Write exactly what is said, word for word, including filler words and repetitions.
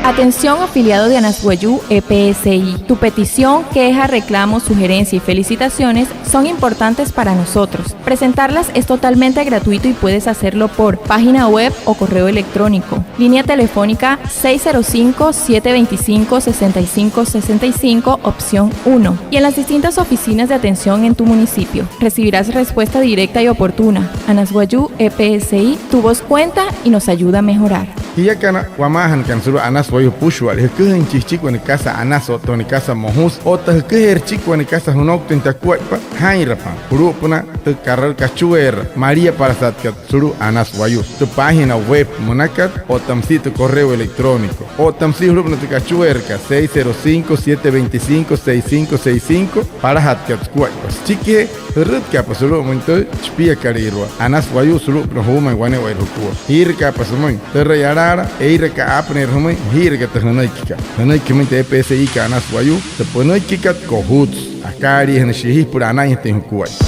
Atención, afiliado de Anas Wayuu E P S I. Tu petición, queja, reclamo, sugerencia y felicitaciones son importantes para nosotros. Presentarlas es totalmente gratuito y puedes hacerlo por página web o correo electrónico. Línea telefónica seis cero cinco, siete veinticinco, sesenta y cinco sesenta y cinco, opción uno. Y en las distintas oficinas de atención en tu municipio. Recibirás respuesta directa y oportuna. Anas Wayuu E P S I, tu voz cuenta y nos ayuda a mejorar. Jiakana wamaajanakana sulu'u Anas Wayuu süpüshua'ale, jüküjüin chi jüchiki wane kasa anasü otta wane kasa mojusü otta jüküjeerü jüchiki wane kasa jünouktüin takuaippa, jaa'inrapa julu'upünaa tü karaloukta kachueera maliapalasatkat sulu'u Anas Wayuu, tü página web münakat otta müsia tü correo electrónico otta müsia julu'upünaa tü kachueerakat seis cero cinco, siete veinticinco, seis cinco seis cinco, palajatkat sukuaippa. Süchikijee jürütkaapa sulu'umüin tü shipiakalüirua Anas Wayuu sulu'upünaa juumain wane'ewai jukua. Jiirakaapa sümüin türa yalaala, eiraka aapüneerü jümüin, jiiraka tü jünüikikat. Jünüiki jümüin tü E P S I kat Anas Wayuu, tü pünüikikat kojutsü. Akaaliijünüshii jia süpüla anainjatüin jukuaippa.